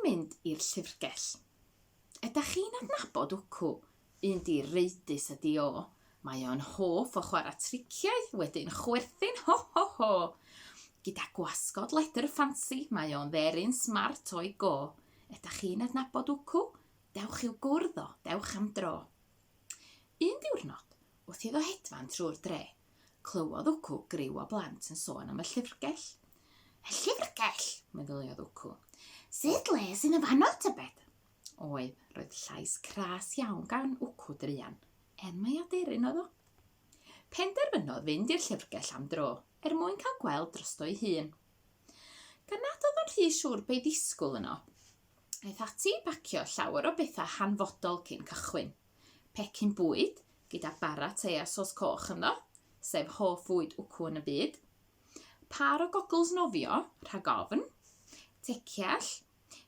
mynd i'r llyfrgell. Ydach chi'n adnabod Wcw? Un direidus ydi o. Mae o'n hoff o chwarae triciau, wedyn chwerthin ho ho ho! Gyda gwasgod ledr ffansi, mae o'n dderyn smart o'i go. Ydach chi'n adnabod Wcw? Dewch i'w gwrdd o, dewch am dro. Un diwrnod, wrth iddo hedfan trwy'r dre, clywodd Wcw griw o blant yn sôn am y llyfrgell. Y llyfrgell! meddyliodd Wcw. Sut le sy'n yn fanno, tybed? Oedd, roedd llais cras iawn gan Wcw druan, er mai aderyn oedd o. Penderfynodd fynd i'r llyfrgell am dro, er mwyn cael gweld drosto'i hun. Gan nad oedd o'n rhy siŵr be i ddisgwyl yno, Aeth ati i bacio llawer o bethau hanfodol cyn cychwyn. Pecyn bwyd, gyda bara te a sos coch ynddo, sef hoff fwyd Wcw yn y byd. Pâr o gogls nofio, rhag ofn. Teciell,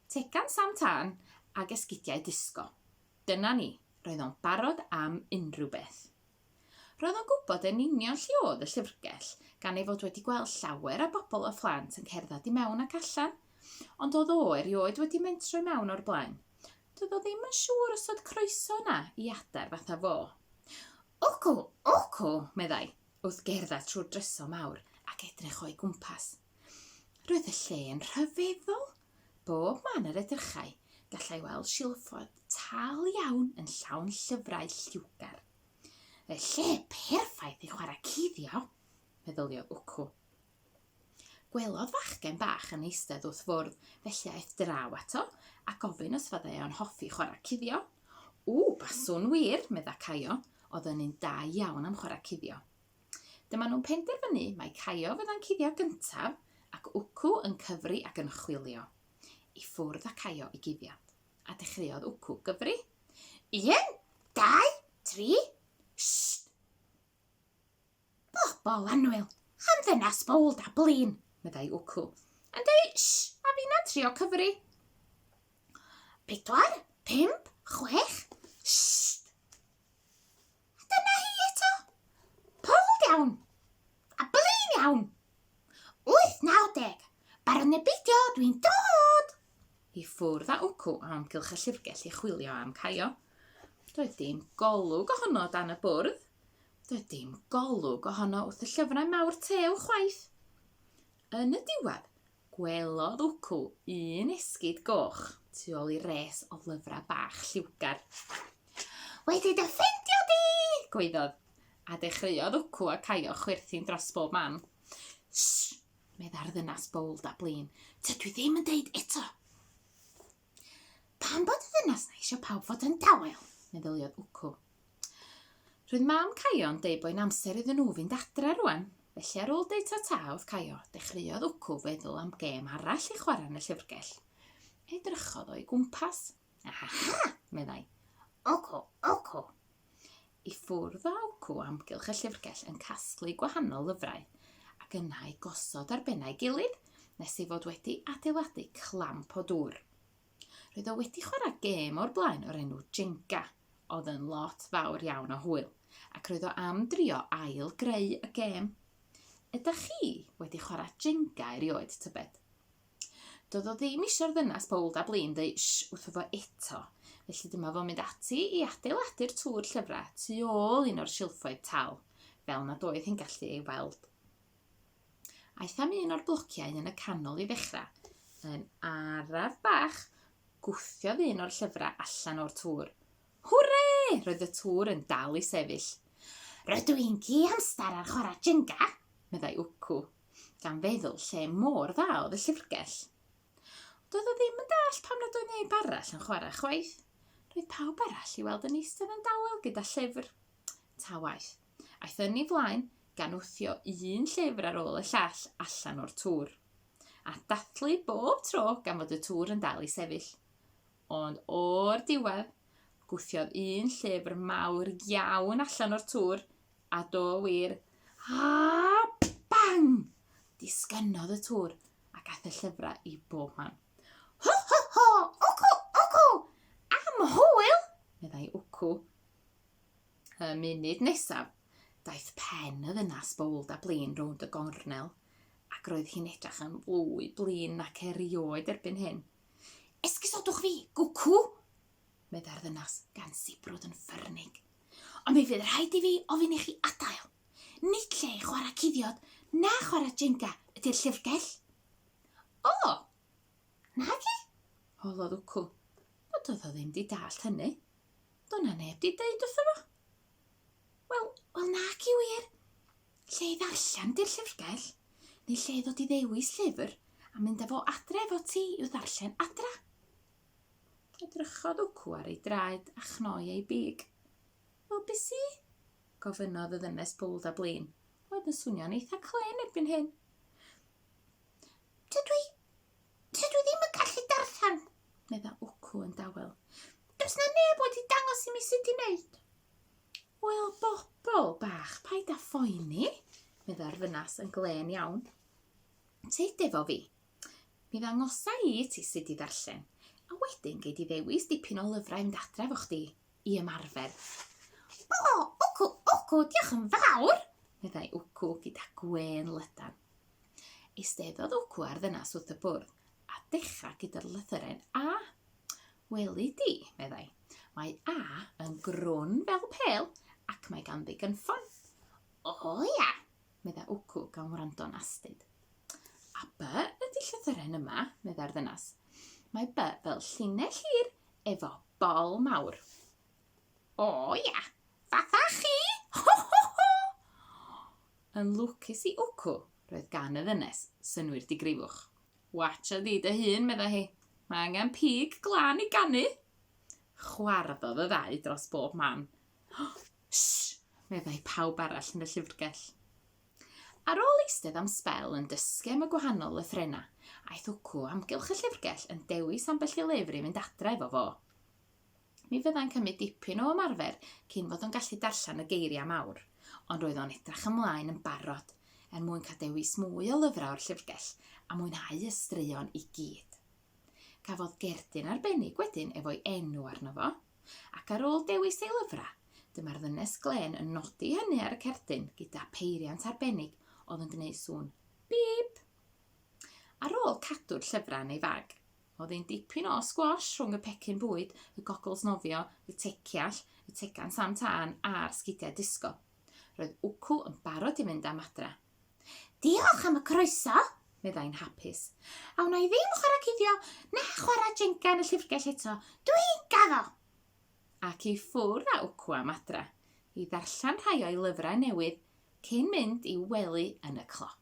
tegan Sam Tân ag esgidiau disgo. Dyna ni, roedd o'n barod am unrhyw beth. Roedd o'n gwybod yn union lle oedd y llyfrgell, gan ei fod wedi gweld llawer o bobl a phlant yn cerdded i mewn ac allan. Ond oedd o erioed wedi mentro i mewn o'r blaen. Doedd o ddim yn siŵr os oedd croeso yna i adar fatha fo. Wcw, wcw, meddai, wrth gerdded trwy'r dryso mawr ac edrych o'i gwmpas. Roedd y lle yn rhyfeddol. Bob man yr edrychai, gallai weld silffoedd tal iawn yn llawn llyfrau lliwgar. Y lle perffaith i chwarae cuddio, meddyliodd Wcw. Gwelodd fachgen bach yn eistedd wrth fwrdd, felly aeth draw ato a gofyn os fyddai o'n hoffi chwarae cuddio. Ww, baswn wir, medda Caio, oedd yn un da iawn am chwarae cuddio. Dyma nhw'n penderfynu mai Caio fydda'n cuddio gyntaf ac Wcw yn cyfri ac yn chwilio. I ffwrdd â Caio i guddiad. A dechreuodd Wcw gyfri. Un, dau, tri, sht! Bobol annwyl, am ddynas bowld a blin, meddai Wcw, yn deud shh a finna'n trio cyfri. Pedwar, pump, chwech, sht! A dyna hi eto. Pold iawn. A blin iawn. 8, 9, 10. Barod neu beidio, dwi'n dod! I ffwrdd â Wcw o amgylch y llyfrgell i chwilio am Caio. Doedd dim golwg ohono dan y bwrdd. Doedd dim golwg ohono wrth y llyfrau mawr tew chwaith. Yn y diwedd, Gwelodd Wcw un esgid goch tu ôl i res o lyfrau bach lliwgar. Wedi dy ffeindio di! gwaeddodd, a dechreuodd Wcw a Caio chwerthin dros bob man. Shh! medda'r ddynas bowld a blin. Tydw i ddim yn deud eto! Pam bod y ddynas 'na eisiau pawb fod yn dawel? meddyliodd Wcw. Roedd mam Caio yn deud bod hi'n amser iddyn nhw fynd adre rwan, felly ar ôl deud ta-ta wrth Caio, dechreuodd Wcw feddwl am gêm arall i chwarae yn y llyfrgell. Edrychodd o'i gwmpas. Aha! meddai. Wcw, wcw! I ffwrdd â Wcw o amgylch y llyfrgell yn casglu gwahanol lyfrau, ac yna eu gosod ar bennau gilydd nes ei fod wedi adeiladu clamp o dŵr. Roedd o wedi chwarae gêm o'r blaen o'r enw Jenga, oedd yn lot fawr iawn o hwyl, ac roedd o am drio ail-greu y gêm. Ydach chi wedi chwarae Jenga erioed, tybed? Doedd o ddim isio'r ddynas bowld a blin ddeud shh wrtho fo eto, felly dyma fo'n mynd ati i adeiladu'r tŵr llyfrau tu ôl un o'r silffoedd tal, fel nad oedd hi'n gallu ei weld. Aeth am un o'r blociau yn y canol i ddechrau. Yn araf bach, gwthiodd un o'r llyfrau allan o'r tŵr. Hwre! Roedd y tŵr yn dal i sefyll. Rydw i'n gi hamster ar chwarae Jenga, meddai Wcw, gan feddwl lle mor dda oedd y llyfrgell. Doedd o ddim yn dallt pam nad oedd neb arall yn chwarae chwaith. Roedd pawb arall i weld yn eistedd yn dawel gyda llyfr. Ta waeth. Aeth yn ei flaen, gan wthio un llyfr ar ôl y llall allan o'r tŵr. A dathlu bob tro gan fod y tŵr yn dal i sefyll. Ond o'r diwedd, gwthiodd un llyfr mawr iawn allan o'r tŵr, a do wir, a bang! Disgynnodd y tŵr ac aeth y llyfrau i bob man. Ho ho ho! Wcw! Wcw! Am hwyl! meddai Wcw. Y munud nesaf, daeth pen y ddynas bowld a blin rownd y gornel, ac roedd hi'n edrych yn fwy blin nac erioed erbyn hyn. Esgusodwch fi, gwcw! meddai'r ddynas, gan sibrwd yn ffyrnig. Ond mi fydd rhaid i fi ofyn i chi adael. Nid lle i chwarae cuddiod na chwarae Jenga ydy'r llyfrgell. O! Nagi? holodd Wcw. Ond doedd o ddim di dallt hynny. Do na neb di deud wrtho fo. Wel, wel naci wir. Lle i ddarllen di'r llyfrgell, neu lle i ddod i ddewis llyfr a mynd â fo adre efo ti i'w ddarllen adra. Edrychodd Wcw ar ei draed a chnoi ei big. Wel, be sy? gofynnodd y ddynes bowld a blin, oedd yn swnio'n eitha clên erbyn hyn. Tydw i... Tydw i ddim yn gallu darllen, medda Wcw yn dawel. Does na neb wedi dangos i mi sut i wneud. Wel, bobl bach, paid â phoeni, medda'r ddynas yn glên iawn. Tyd efo fi. Mi ddangosa i i ti sut i ddarllen, a wedyn gei di ddewis dipyn o lyfrau i fynd adre efo chdi i ymarfer. O, Wcw, Wcw, diolch yn fawr, meddai Wcw gyda gwên lydan. Eisteddodd Wcw ar ddynas wrth y bwrdd a dechrau gyda'r lythyren A. Weli di, meddai, mae A yn grwn fel pêl ac mae ganddi gynffon. O ia, meddai Wcw gan wrando'n astud. A B ydy llythyren yma, meddai'r ddynas. Mae B fel llinell hir efo bol mawr. O ia, fatha chi! Ho ho ho! Yn lwcus i Wcw, roedd gan y ddynes synnwyr digrifwch. Watcha di dy hun, meddai hi. Mae angen pig glân i ganu! Chwarddodd y ddau dros bob man. Shh! meddai pawb arall yn y llyfrgell. Ar ôl eistedd am sbel yn dysgu am y gwahanol lythrennau, aeth Wcw o amgylch y llyfrgell yn dewis ambell i lyfr i fynd adre efo fo. Mi fyddai'n cymryd dipyn o ymarfer cyn fod o'n gallu darllen y geiriau mawr, ond roedd o'n edrach ymlaen yn barod er mwyn cael dewis mwy o lyfrau o'r llyfrgell a mwynhau y straeon i gyd. Cafodd gerdyn arbennig wedyn efo'i enw arno fo, ac ar ôl dewis ei lyfrau, dyma'r ddynes glên yn nodi hynny ar y cerdyn gyda pheiriant arbennig oedd yn gwneud sŵn bîp. Ar ôl cadw'r llyfrau yn ei fag, oedd hi'n dipyn o sgwash rhwng y pecyn bwyd, y gogls nofio, y teciall, y tegan Sam Tân a'r sgidiau disgo. Roedd Wcw yn barod i fynd am adra. Diolch am y croeso, meddai'n hapus. A wna i ddim chwarae cuddio na chwarae Jenga yn y llyfrgell eto. Dwi'n gaddo! Ac i ffwrdd â Wcw am adra, i ddarllen rhai o'i lyfrau newydd cyn mynd i'w wely yn y cloc.